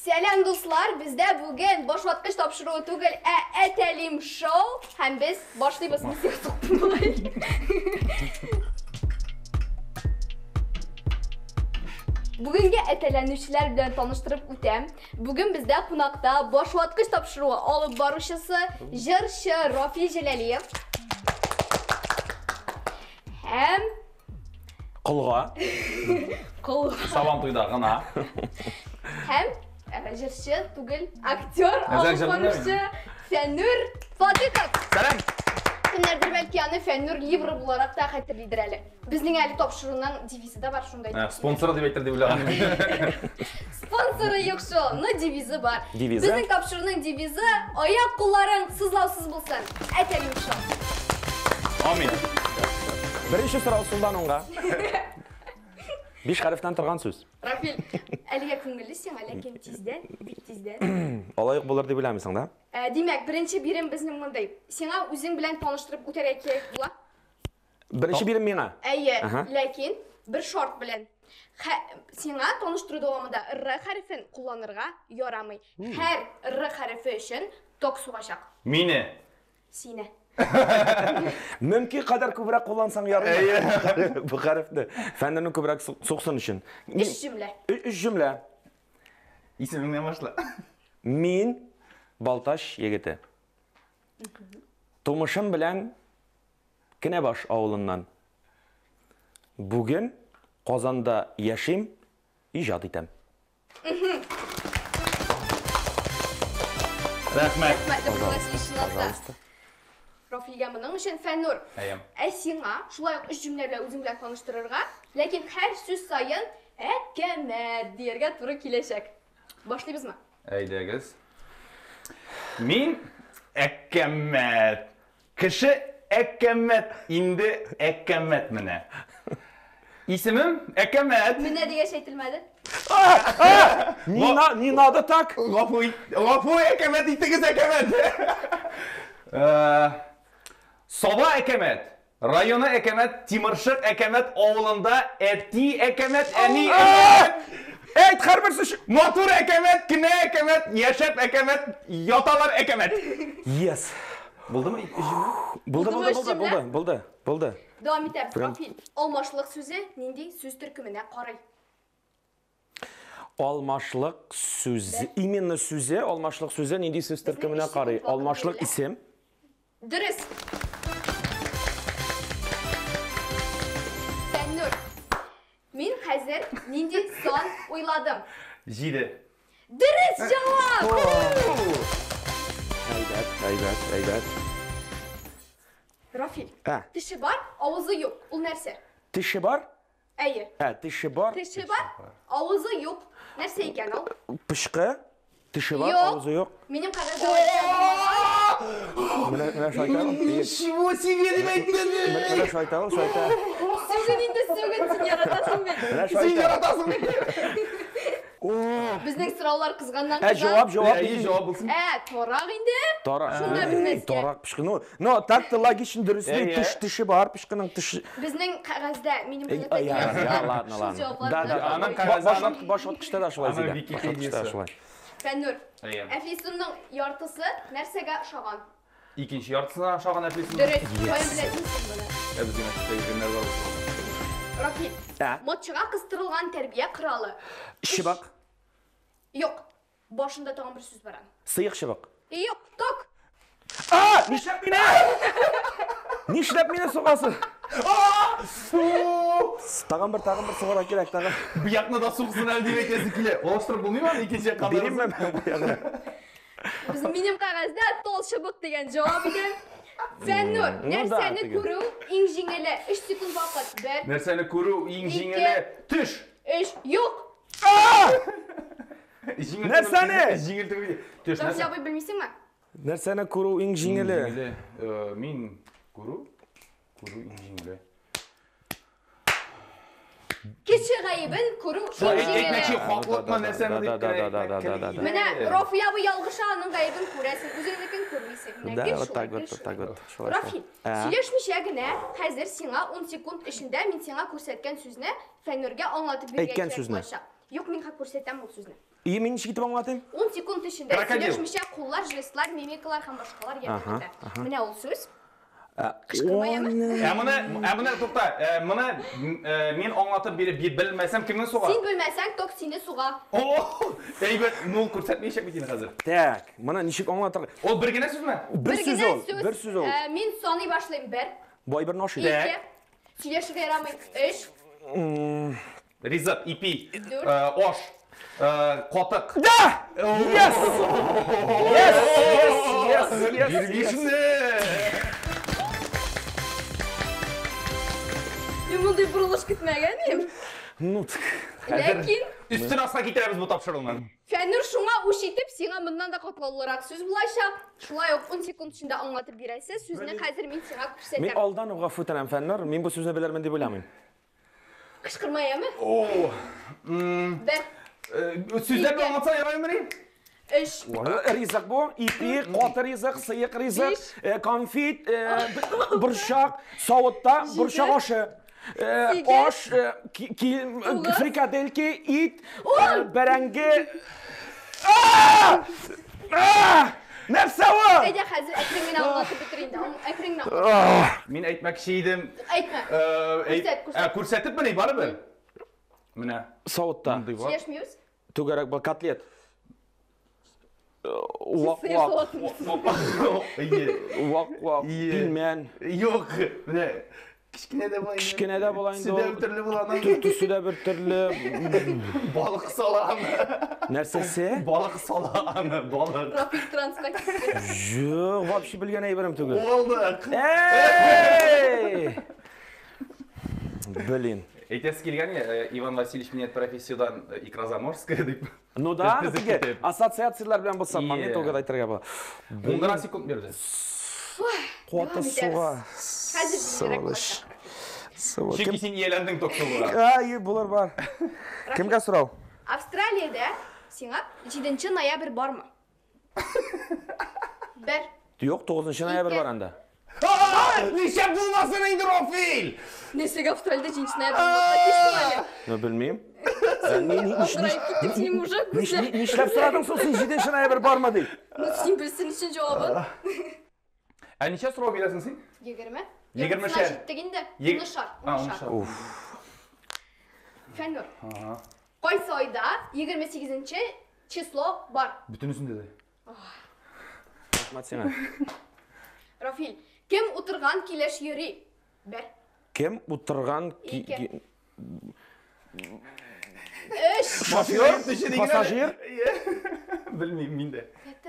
Сәлам, дуслар! Бездә бүген башваткыч тапшыруы түгел, ә Әтәлим шоу һәм без башлыйбыз. Мин сиңа суктым болай. Бүгенге әтәләнүчеләр белән таныштырып үтәм. Бүген бездә кунакта башваткыч тапшыруы алып баручысы, җырчы Рафил Җәләлиев. Һәм Колга. Колга. Сабан туйда гына. Һәм җырчы түгел, актер, алып баручы Фәннүр Фатыйхов. Сәлам. Кемнәрдер бәлки аны Фәннүр Ливра буларак та хәтерлидер әле. Безнең әле тапшыруның девизы да бар шундай. Спонсоры дип әйтер дип уйлаган. Спонсоры юк шул, но девизы бар. Девизы? Безнең тапшыруның девизы аяк кулларың сызлаусыз булсын. Әтәлим шоу. Амин. Беренче сорау сулдан уңга. Биш хәрефтән торган сүз. Рафил, әлегә күңелле сиңа, ләкин тиздән, бик тиздән. Алай ук булыр дип уйламыйсың да? Димәк, беренче бирем безнең мондый. Сиңа үзең белән таныштырып үтәргә кирәк була. Беренче бирем миңа. Әйе, ләкин бер шарт белән. Сиңа таныштыру дәвамында р хәрефен кулланырга ярамый. Һәр р хәрефе өчен ток сугачак. Мине. Сине. Мөмкин кадәр күбрәк куллансаң ярыймы? Бу хәрефне. Фәннәрнең күбрәк суксын өчен. Өч җөмлә. Өч җөмлә. Исемеңнән башла. Мин Балтач егете. Тумышым белән Кенәбаш авылыннан. Бүген Казанда яшим, иҗат итәм. Рәхмәт. Пожалуйста. Рафилгә моның өчен Фәннур. Әйем. Ә сиңа шулай ук өч җөмлә белән үзең белән таныштырырга, ләкин һәр сүз саен әкәмәт дияргә туры киләчәк. Башлыйбызмы? Әйдәгез. Мин әкәмәт. Кеше әкәмәт инде әкәмәт менә. Исемем әкәмәт. Менә дигәч әйтелмәде. Не, на, не надо так. Гафу ит, гафу әкәмәт итегез әкәмәт. Саба әкәмәт. Районы әкәмәт, Тимершык әкәмәт авылында әти әкәмәт, әни әкәмәт. Әйт, һәрберсе өчен. Матур әкәмәт, кенә әкәмәт, яшәп әкәмәт, яталар әкәмәт. Yes. Булдымы өч җөмлә? Булды, Булдымы булды, өч булды, җөмлә? булды, булды, булды. Дәвам итәбез. Рафил, алмашлык сүзе нинди сүз төркеменә карый? Алмашлык сүз, именно сүзе, алмашлык сүзе нинди сүз төркеменә өч карый? секунд вакыт Алмашлык бирелә. исем. Дөрес. Фәннур, мин хәзер нинди сан уйладым? 7. Дөрес җавап! Әйбәт, әйбәт, әйбәт. Рафил, Ә. теше бар, авызы юк. Ул нәрсә? Теше бар? Әйе. Ә, теше бар. Теше бар, авызы юк. Нәрсә икән ул? Пычкы. Теше бар, Юк. авызы юк. Минем кәгазьдә Менә менә шулай әйтә ул. Ничего себе дип әйттең. Менә менә шулай әйтә ул, шулай әйтә. Сүген инде сүген, син яратасың бит. Менә шулай Син әйтә. яратасың бит. Безнең сораулар кызганнан Ә, җавап, җавап. Әйе, җавап булсын. Ә, торак инде. Тарак. Шунда Эй, белмәскә. Тарак пычкы. Ну, но так-то логично дөрес. Әйе. Теш теше бар, пычкының теше. Безнең кәгазьдә, минем Эй, кәгазьдә. ай, я, я, ладно, Шул ладно. җаваплар Да, да, белән да. Аның Ба- кәгазе, баш- аның- Башваткычта да шулай аның зилә. Википедиясе. Башваткычта шулай. Фәннур, Әйе. әфлисунның яртысы нәрсәгә ошаган? Икенче яртысына ошаган әфлисун. Дөрес, каян беләсең син моны? Ә безнең мәктәптә йөргәннәр бар. Рафил, Ә? матчага кыстырылган тәрбия коралы. Чыбык. Юк, башында тагын бер сүз бар аның. Сыек чыбык. Юк, ток. А, нишләп мине? Нишләп мине сугасың? Тагын бер, тагын бер сугарга кирәк, тагын. Бу якны да суксын әле дип әйтәсе килә. Алыштырып булмыймы аны икенче якка? Бирим бу ягына? Без минем кәгазьдә тол чыбык дигән җавап иде. Фәннур, Ну да, нәрсәне теге. күрү иң җиңеле? 3 секунд вакыт. 1, Нәрсәне күрү иң Ике. җиңеле? Төш. 3, юк. Җиңел Нәрсәне? түгел, Җиңел түгел. Төш Рафил нәрсә? абый белмисеңме? Нәрсәне күрү иң җиңеле? Җиңеле. Мин күрү күрү иң җиңеле. Кеше гаебен күрү иң Шулай әйтмәкче җиңеле. хаклыкмы нәрсәме дип Да, да, да, да, да, да, да, да. Менә Рафил абый ялгыша, аның гаебен күрәсең, үзеңнекен күрмисең. Менә Да, гел вот шулай, так гел вот, вот так шулай. вот. Шулай, Рафил, шулай. Ә? сөйләшмичә генә, хәзер сиңа 10 секунд эчендә мин сиңа күрсәткән сүзне Фәннургә аңлатып бирергә Әйткән кирәк сүзне. булачак. Юк, мин хәзер күрсәтәм ул сүзне. И мин ничек итеп аңлатыйм? 10 секунд эчендә Крокодил. сөйләшмичә куллар, жестлар, мимикалар һәм башкалар ярдәм Аһа, итә. Менә ул сүз. Кычкырма яме. Ә моны тукта, моны мин аңлатып биреп белмәсәм кемне суга? Син белмәсәң, ток сине суга. О, әйбәт, ну күрсәтмәячәк бит инде хәзер. Так, моны ничек аңлатырга? Ул бер генә сүзме? Бер сүз генә ул, бер сүз ул. Мин саный башлыйм. Бер, Бу әйберне ашый. ике, сөйләшергә ярамый. Өч, Ризык, ипи, Дүрт. Аш, катык. Да! Yes! Yes! Yes! Yes! Yes! Бирмишне. Мин мондый борылыш көтмәгән идем. Ну, так. Ләкин Өстен аска китерәбез бу тапшыруны. Фәннур шуңа үч итеп, сиңа моннан да катлаулырак сүз булачак. Шулай ук 10 секунд эчендә аңлатып бирәсе. Сүзне хәзер мин сиңа Мин күрсәтәм. алдан ук гафу үтенәм, Фәннур. Мин бу сүзне белермен дип уйламыйм. Кычкырма яме. О, Бер, сүзләр белән аңлатса яраймыни? өч, Ризык бу, ипи, каты ризык, сыек ризык, Биш. Конфет, борчак, савытта борчак ашы. Сигез. Аш, Тугыз. Фрикадельки, ит, бәрәңге. А! А! Нәрсә ул? Әйдә хәзер әкрен генә аңлатып бетер инде. Әкрен генә аңлат. Мин әйтмәкче идем. Әйтмә. Күрсәт, күрсәт. Күрсәтеп мени барыбер? Менә. Савытта. Мондый бар. Сөйләшмибез. Түгәрәк был котлет. Вак Сыер вак, салаты. Әйе. вак вак, Ие. пилмән. Юк, менә кечкенә дә була инде. Кечкенә дә була инде Төсе дә ул. бер төрле була аның. Төсе дә бер төрле. Балык сала аны. Нәрсәсе? Балык сала аны, балык. Рафил транска китте. Юк, вообще белгән әйберем түгел. Алдык. Эй! Блин. Әйтәсе килгән я, Иван Васильевич меняет профессиядан икра заморская дип. Ну да, Без теге китеп. ассоциацияләр белән булса, Ие. момент ул әйтергә була. 10 гына секунд бирде. Каты Дәвам итәбез. суга. Хәзер җиңелрәк Сволочь. булачак. Сволочь. Чөнки син ияләндең ток суга. Ай, булыр бар. Кемгә сорау? Австралиядә сиңа 7 ноябрь бармы? Бер, Юк, 9 ноябрь бар анда. Ничә булмасын инде, Рафил? Нәрсәгә Австралиядә 7 ноябрь булмаска тиеш соң әле? Ну, белмим. Аңгыраеп киттем синең уже күзләр. Нишләп сорадың соң син 7 ноябрь бармы дип? Ну, син белсен өчен җавабын. Ә ничә сорау бирәсең син? 20. Егермешәр. Җиттек инде. Унышар, А, унышар. унышар. Уф. Фәннур. Кайсы айда 28 число бар? Бөтенесендә дә. Рәхмәт сиңа. Рафил, кем утырган килеш йөри? Бер, Кем утырган Ике. өч. Шофер, пассажир, Белмим мин дә.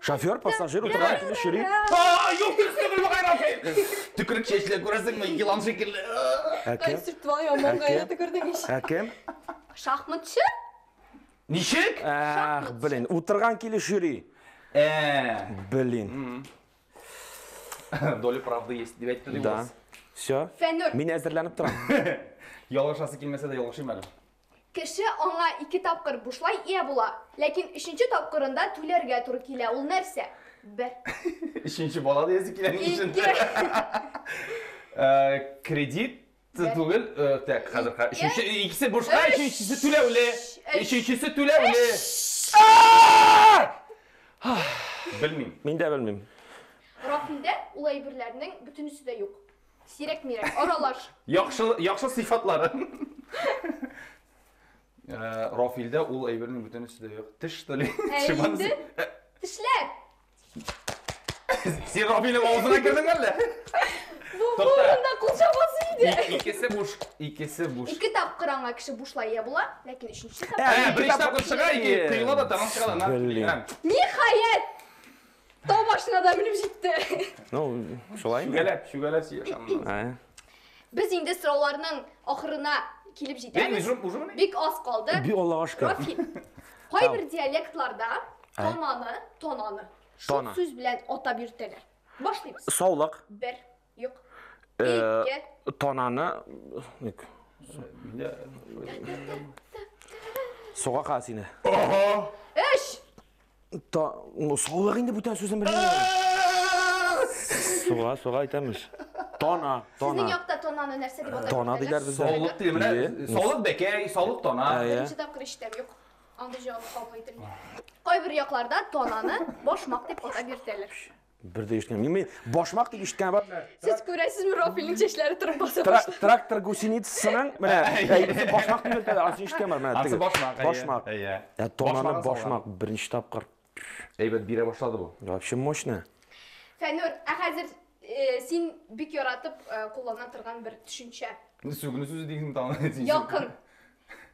шофер, пассажир утырган килеш йөри. А, юк, дөрес түгел бугай, Рафил. Төкерек чәчле күрәсеңме, елан шикелле. Ә Кай кем? сөртеп алган яман Ә кем? гайрәте күрдең ич. Ә кем? Шахматчы? Ничек? Ах, блин, утырган килеш йөри. Э, Блин. доля правды есть, дип әйтте Да. Все. Фәннур, Мин әзерләнеп торам. Ялгышасы килмәсә дә ялгышыйм әле. кеше аңа ике тапкыр бушлай ия була, ләкин өченче тапкырында түләргә туры килә. Ул нәрсә? Бер, Өченче бала диясе килә ни өчен? ике, Кредит Бер. түгел, так, хәзер өченче, икесе бушка, Өч. өченчесе түләүле. Өч. Өченчесе түләүле. Белмим. Мин дә белмим. Рафилдә ул әйберләрнең бөтенесе дә юк. Сирәк-мирәк, аралаш. Яхшы, яхшы сыйфатлары. Рафилдә ул әйбернең бөтенесе дә юк. Теш что ли? Ә Теше бар. инде тешләр. Син Рафилнең авызына кердең әллә? Бу Тукта. урында кул чабасы иде. Икесе буш, икесе буш. Ике тапкыр аңа кеше бушлай ия була, ләкин өченче Ә, тапкыр. беренче тапкыр чыга, ике тыела да тагын чыга да. Блин. Ниһаять! Тау башына да менеп җитте. Ну, шулай инде. Чүгәләп, чүгәләп сөйләшәм. Ә. Без инде сорауларның ахырына килеп Бен, җитәбез. уже уже Бик аз калды. Би Аллага шөкер. Рафил, кайбер диалектларда тонаны, тонаны шул Тона. сүз белән атап йөртәләр. Башлыйбыз. Саулык. Бер, юк. Ике. Тонаны ник, суга ка сине. Өч. Та, ну, саулык инде бүтән сүзен белмим. Суга, суга әйтәмеш. Тона, Сезнең тона. якта тонаны нәрсә дип атап Тона йөртәләр? диләр бездә. Саулык дим, менә Ие. саулык бәкәй, саулык тона. Әйе. Беренче тапкыр ишетәм, юк. Андый җавап кабул ителми. Кайбер якларда тананы башмак дип атап йөртәләр. Бер дә ишеткән. Мин башмак дип ишеткән бар. Сез күрәсезме, Рафилнең чәчләре торып баса башлады. Трактор гусеницасының менә әйберсе башмак дип йөртәләр. Ансы ишеткән бар менә. Ансы башмак. Башмак. Әйе. Ә тананы башмак беренче тапкыр. Әйбәт бирә башлады бу. Вообще мощно. Фәнүр, ә хәзер син бик яратып куллана торган бер төшенчә. Сүгенү сүзе дигән тагын. Якын.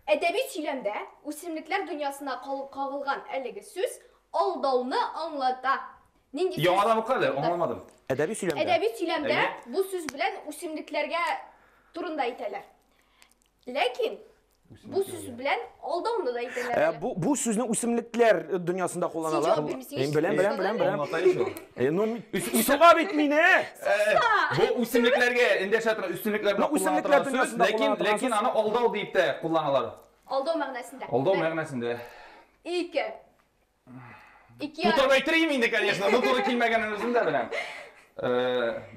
Әдәби сөйләмдә үсемлекләр дөньясына кагылган әлеге сүз алдауны аңлата. Нинди сүз? Яңадан укы әле, аңламадым. Әдәби сөйләмдә. Әдәби сөйләмдә бу сүз белән үсемлекләргә турында әйтәләр. Ләкин бу сүз белән алдауны да әйтәләр. Ә, бу бу сүзне үсемлекләр дөньясында кулланалар. Син җавап бирмисең. Мин беләм, беләм, беләм, беләм. Аңлата ич ул. Ну, суга бит мине. Бу үсемлекләргә эндәшә торган үсемлекләр Ну, белән куллана үсемлекләр торган сүз, дөньясында ләкин куллана торган ләкин сүз. аны алдау дип тә кулланалар. Алдау мәгънәсендә. Алдау мәгънәсендә. Ике. Ике Тутырып әйтерим инде, конечно, но туры килмәгәнен үзем дә беләм.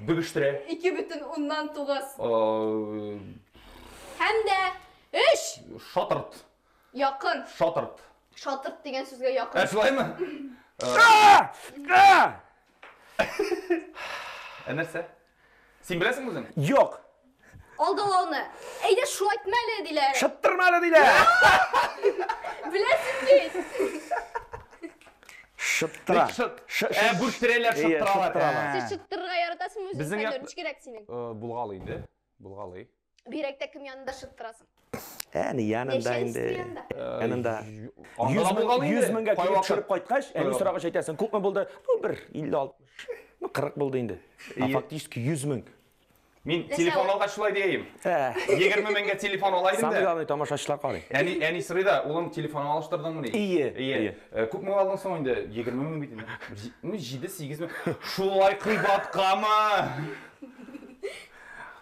Бөгештерә. 2,9. Һәм дә 3. Шатырт. Якын. Шатырт. Шатырт дигән сүзгә якын. Ә шулаймы? Ә нәрсә? Син беләсеңме үзең? Юк. Алдалауны. Әйдә шулайтма әле диләр. Шыттырма әле диләр. Беләсең бит. Шыттыра. Ә бүрттерәләр, шыттыралар. Сез шыттырырга яратасыңмы үзең? Безнең як... Ничек синең? Булгалый инде. Булгалый. Бигрәк тә кем янында шыттырасың? Әни янында инде. Янында. Анда да булгалый инде. 100 меңгә килеп төшереп кайткач, әни сорагач әйтәсең, күпме булды? Ну, бер 50-60. Ну, 40 булды инде. А фактически 100 мең. Мин телефон алгач шулай дием. 20 меңгә телефон алайдым да. Самый главный тамашачылар карый. Әни, әни сорый да, улым телефон алыштырдыңмы ди. Ие. Ие. Күпме алдың соң инде? 20 мең бит инде. Ну, 7-8 мең. Шулай кыйбаткамы?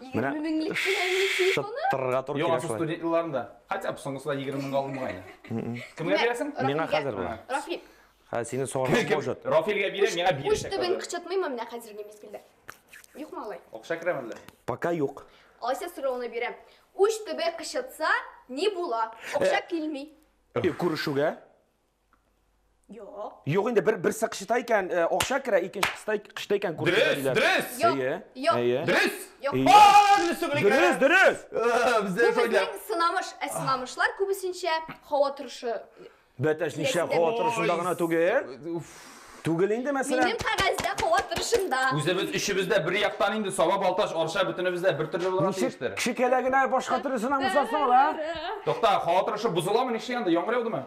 20 меңлек телефоны? Шыттырырга туры Юк, килә ансы шулай. студент елларында. Хотя бы соңгысында 20 меңгә алдым бугай. Кемгә бирәсең? Миңа хәзер була. Рафил. Хәзер сине согарга может. Рафилгә бирәм, миңа бирәчәк. Уч төбен кычытмыймы менә хәзерге мизгелдә? Юкмы алай? Акча керәме әллә? Пока юк. Алайса сорауны бирәм. Уч төбе кычытса, ни була? Акча килми. Күрешүгә? Юк. Юк инде бер берсе кычыта икән, акча керә, икенче кычыта икән күрешүгә диләр. Дөрес, дөрес. Юк. Әйе. Юк. Әйе. Дөрес. Юк. Дөрес түгел икән. Дөрес, дөрес. Бездә Бу безнең сынамыш, ә сынамышлар күбесенчә һава торышы. Бәтәш нишләп һава торышында гына түгел? Түгел инде мәсәлән. Минем кәгазьдә һава торышында. Үзебез өчебез дә бер яктан инде Саба, Балтач, Арча бөтенебез дә бер төрле булырга Ничек тиештер. кеше кәлә генә башка төрле сынамышлар соң ул, а? Тукта, һава торышы бозыламы ничек анда? Яңгыр яудымы?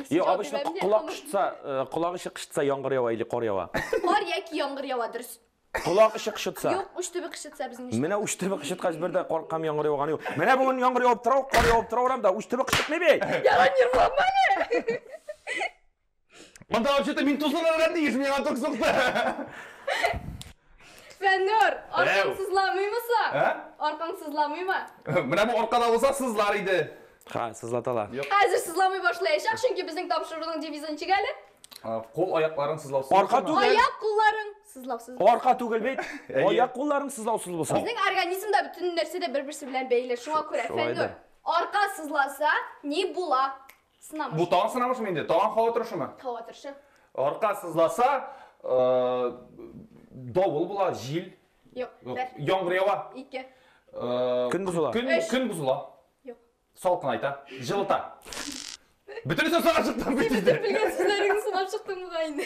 Юк, обычно колак кычытса, колак эче кычытса яңгыр ява или кар ява. Кар яки яңгыр ява, дөрес. Колак эче кычытса. Юк, уч төбе кычытса безнең өчен. Менә уч төбе кычыткач бер дә кар һәм яңгыр яуганы юк. Менә бүген яңгыр явып тора, кар явып тора урамда, уч төбе кычытмый бит. Ярар, нервланма әле. Монда вообще-то мин тузланырга тиеш, миңа ток сукты. Фәннур, аркаң сызламыймы соң? Ә? Аркаң сызламыймы? Менә бу аркада булса сызлар иде. Ха, сызлаталар. Хәзер сызламый башлаячак, чөнки безнең тапшыруның девизы ничек әле? Кул аякларың сызлаусыз. Арка түгел. Аяк кулларың сызлаусыз. Арка түгел бит. Аяк кулларың сызлаусыз булса. Безнең организмда бөтен нәрсә дә бер-берсе белән бәйле. Шуңа күрә, Фәннур, арка сызласа, ни була? Сынамыш. Бу тагын сынамышмы инде? Тагын һава торышымы? Һава торышы. Арка сызласа, давыл була, җил. Юк, бер. Яңгыр ява. Ике. Көн бозыла. Көн, көн бозыла. Юк. Салкынайта, җылыта. Бөтенесен санап чыктым бит инде. Белгән сүзләреңне санап чыктың бугай инде.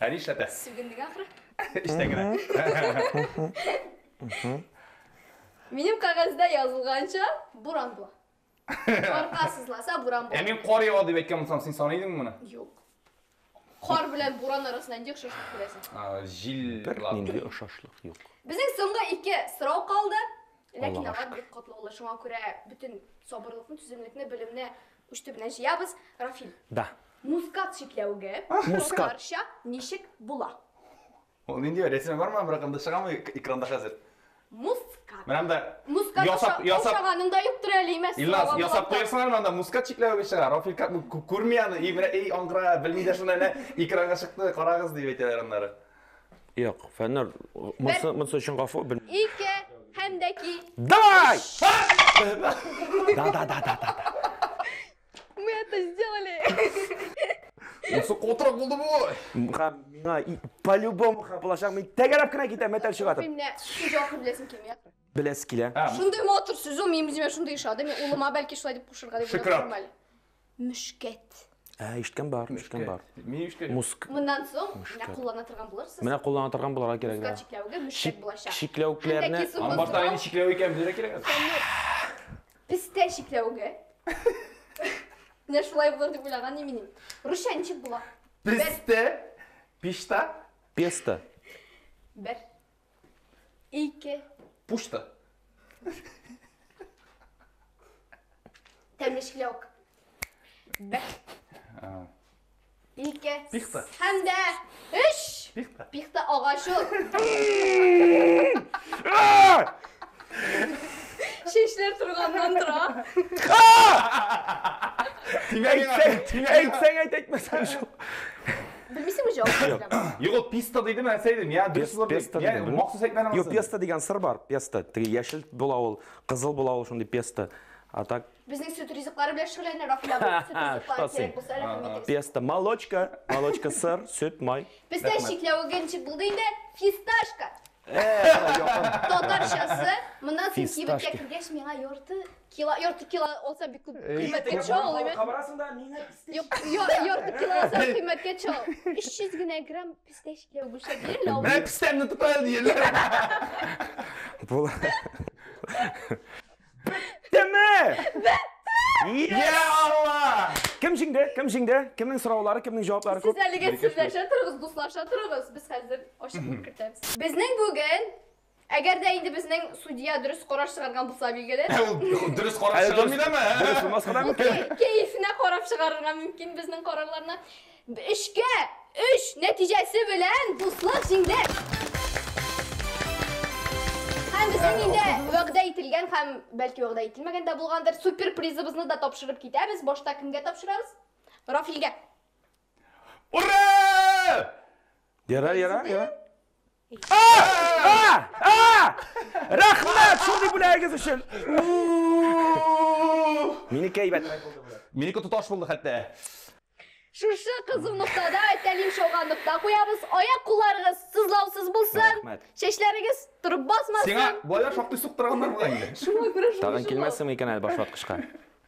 Ә нишләтә? Сүгендең ахры. Эчтә генә. Минем кәгазьдә язылганча, буран була. Арка сызласа, буран була. Ә мин кар ява дип әйткән булсам, син саный идеңме моны? Юк. Кар белән буран арасында нинди охшашлык күрәсең? Җил. Бер нинди охшашлык юк. Безнең соңгы ике сорау калды. Ләкин Аллага алар бик катлаулы. Шуңа күрә бөтен сабырлыкны, түземлекне, белемне уч төбенә җыябыз. Рафил. Да. Мускат чикләвеге Мускат. татарча ничек була? Ул нинди рәсеме бармы? Бер анда чыгамы экранда хәзер? Мускат. Менә анда Мускат ясап, ясап ашаганың да юктыр әле, имәс. Илназ, ясап куярсың әле анда мускат чикләвеге чыга. Рафил как күрми аны, и менә эй аңгыра, белми дә шуны әнә экранга чыкты, карагыз дип әйтәләр аннары. Юк, Фәннур, монсы монсы өчен гафу, белмим. Ике һәм дә ки. Давай! Да, да, да, да, да. это сделали? Бусы катырак булды бу. Һәм миңа по-любому һәм булачак. Мин тәгәрәп кенә китәм, мәтәлчек атып. Менә син җавапны беләсең килми, ахры. Беләсе килә. Шундый матур сүз ул, мин үземә шундый ошады. Мин улыма бәлки шулай дип кушырга дип уйлап Шөкрат. торам әле. Мөшкәт. Ә, ишеткән бар, ишеткән бар. Мин ишеткән. Муск. Моннан соң менә куллана торган булырсыз. Менә куллана торган булырга кирәк. Мускат да. чикләвеге мөшкәт булачак. Чикләүкләрне Һәм дә Аның башта инде чикләү икән белергә кирәк. Пестә чикләвеге. Менә шулай булыр дип уйлаган идем мин. Русча ничек була? Песте, пишта, песто. Бер. Ике. пушта. Тәмле чикләвек. Бер. Ике. Пихта. Һәм дә өч. Пихта. Пихта агач ул. Чәчләр торганнан тора. Әйтсәң, әйтсәң әйт, әйтмәсәң шул. Белмисеңме җавапны? Юк, ул писта диде, мен әйтсәйдем. Я дөрес булыр дип. Песто Я дидем. махсус әйтмәдем. Юк, песто дигән сыр бар, песто. Теге яшел була ул, кызыл була ул, шундый песто. А так Безнең сөт ризыклары белән шөгыльләнә Рафил абый. Сөт ризыклары Что син? кирәк булса, рәхим итегез. песто, молочка, молочка, сыр, сөт, май. Пестә чикләвеге ничек булды инде? Фисташка. Татарчасы. Моннан соң кибеткә Фисташка. кергәч миңа ярты кило, ярты кило алса бик күп кыйммәткә төшә ул, әйбәт. Кабарасың да миңа Юк, ярты кило алса кыйммәткә төшә ул. 300 генә грамм пестә чикләвеге үлчәп бирер ул. Менә пистәмне тота диярләр. Була. Беттеме? Я Алла! Кем җиңде? Кем җиңде? Кемнең сораулары, кемнең җаваплары Сез күп? әлегә сүзләшә торыгыз, дуслаша торыгыз. Без хәзер ачыклык кертәбез. Безнең бүген әгәр дә инде безнең судья дөрес карар чыгарган булса билгеле. Ул дөрес карап Әле чыгармый дамы? Дөрес булмаска да Ул мөмкин. кәефенә карап чыгарырга мөмкин безнең карарларны. Өчкә өч нәтиҗәсе белән дуслык җиңде. Һәм безнең инде вәгъдә ителгән һәм бәлки вәгъдә ителмәгән дә булгандыр супер призыбызны да тапшырып китәбез. Башта кемгә тапшырабыз? Рафилгә. Ура! Ярар, ярар, ярар. А! А! Рәхмәт шундый бүләгегез өчен. Минеке әйбәт. Минеке тоташ булды хәтта. Шушы кызу ноктада тәлим шоуга нокта куябыз. Аяк кулларыгыз сызлаусыз булсын. Рәхмәт. Чәчләрегез торып басмасын. Сиңа болайлар шактый суктырганнар була инде. Шуңа күрә шуны Тагын шуны. килмәссең микән әле башваткычка?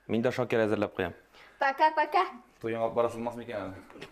Мин дә шокер әзерләп куям. Пока-пока. Туеңа алып барасың булмас микән әле?